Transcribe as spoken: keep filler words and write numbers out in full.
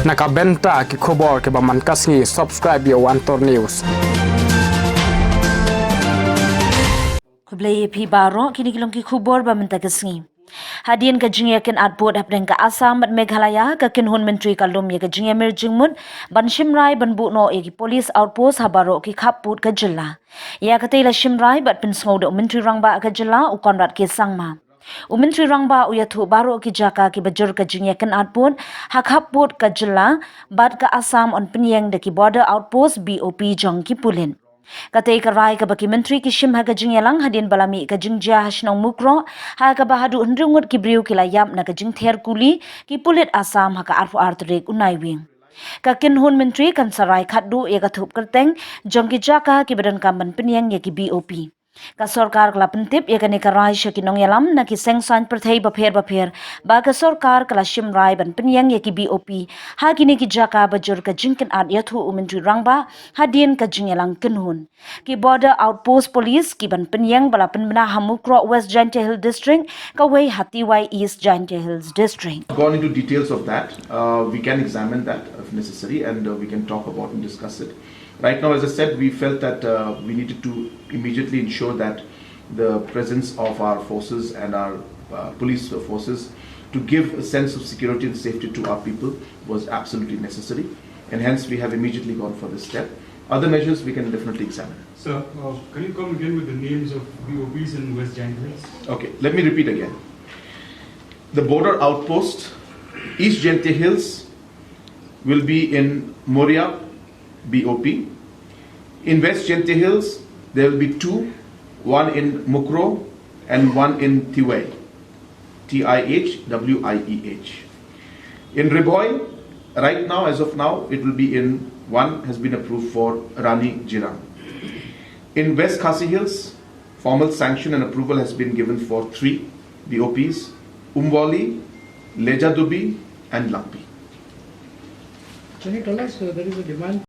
Na ka bynta ki khubor kiba man ka sngi, subscribe ïa u Antor News. Khublei ïa phi baroh, kine ki long ki khubor ba mynta ka sngi. Hadien ka jingïakynad pud hapdeng ka Assam bad Meghalaya, ka kynhun myntri ka lum ïa ka jingïamir jingmut ban shim rai ban buh noh ïa ki police outpost ha baroh ki khappud ka jylla. Ïa katei la shim rai bad pynsngew da u Myntri Rangbah ka jylla, u Conrad K Sangma. U Myntri Rangbah u ïathuh baroh ki jaka kiba jur ka jingïakynad pud ha khappud ka jylla bad ka Assam yn pynïeng da ki border outpost, B O P, jong ki pulit. Katei ka rai kaba ki myntri ki shim ha ka jingïalang hadien ba la mih ka jingjia ha shnong Mukroh, ha kaba haduh hynriew ngut ki briew ki la ïap na ka jingther kuli ki pulit Assam ha ka arphew ar tarik u Naiwieng. Ka kynhun myntri kan sa rai khatduh ïa ka thup kyrteng jong ki jaka kiba donkam ban pynïeng ïa ki B O P. Ka sorkar ka la pyntip ïa kane ka rai sha ki nongïalam na ki seng saiñ pyrthei bapher bapher ba ka sorkar ka la shim rai ban pynïeng ïa ki B O P ha kine ki jaka ba jur ka jingkynad, ïathuh u Myntri Rangbah hadien ka jingïalang kynhun. Ki border outpost police ki ban pynïeng ba la pynbna ha Mukroh, West Jaintia Hills District, kawei ha Tivai, East Jaintia Hills District. Gone into details of that. Uh, we can examine that if necessary, and uh, we can talk about and discuss it. Right now, as I said, we felt that uh, we needed to immediately ensure that the presence of our forces and our uh, police forces to give a sense of security and safety to our people was absolutely necessary, and hence we have immediately gone for this step. Other measures we can definitely examine. Sir, uh, can you come again with the names of B O Ps in West Jaintia Hills? Okay, let me repeat again. The border outpost, East Jaintia Hills, will be in Moriap, B O P. In West Jaintia Hills, there will be two, one in Mukroh and one in Tiwai, T I H W I E H. In Ri Bhoi, right now, as of now, it will be in, one has been approved for Rani Jirang. In West Khasi Hills, formal sanction and approval has been given for three B O Ps, Umwali, Lejadubi, and Lampi. Can you tell us, uh, there is a demand